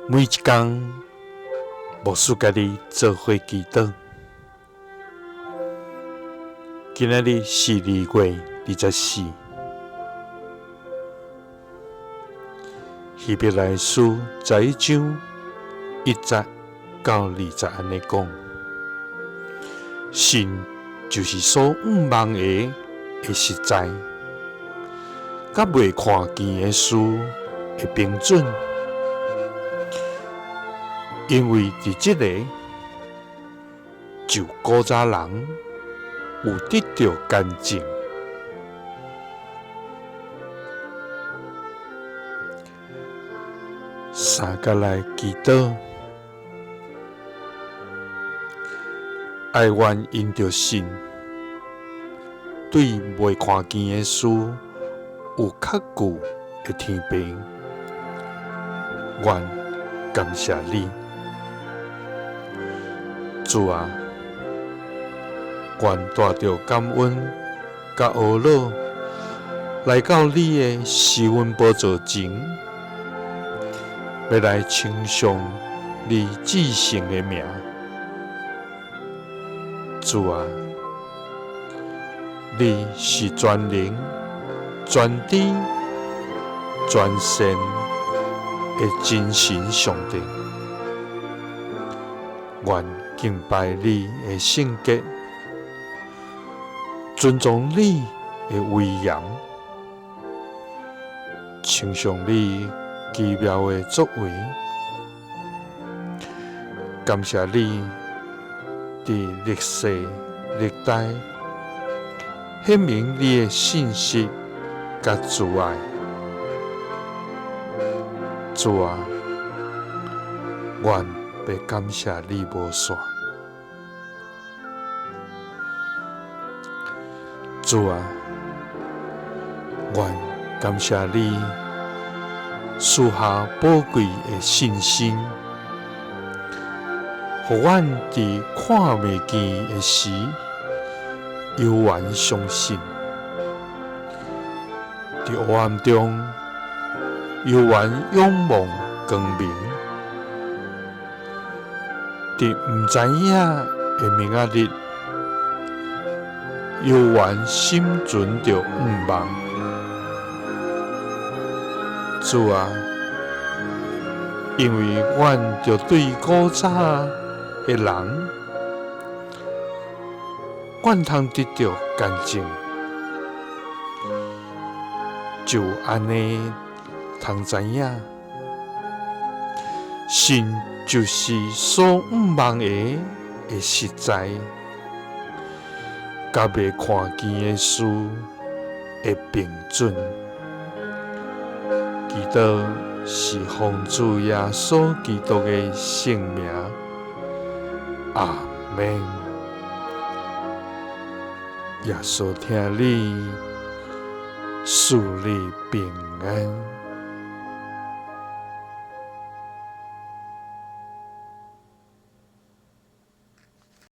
每一工，牧師佮你做伙祈禱。今仔日是2月24，希伯來書11章1節到2節按呢講：信就是所向望的的實在，佮未看見的事的憑準。因為佇這个，就古早人有得著見證。三佮來祈禱，哀願因著信，對未看見的事有確據的天父，願感謝你，主啊，願帶著感恩佮懊惱來到你的施恩寶座前，欲來稱頌你至聖的名。主啊，你是全能、全知、全善的真神上帝，願敬拜你的聖潔，尊崇你的威嚴，稱頌你奇妙的作為，感謝你佇歷世歷代顯明你的信實佮慈愛。主啊，阮欲感謝你無煞。主啊，阮感謝你賜下寶貴的信心，予阮佇看袂見的時，猶原相信；佇黑暗中，猶原仰望光明；佇毋知影的明仔日，猶原心存著向望。主啊，因為阮著對古早的人，阮通得著見證，就按呢通知影，信就是所向望的的實在，佮未看見的事的憑準。祈禱是奉主耶穌基督的聖名，阿們。耶穌疼你，賜你平安。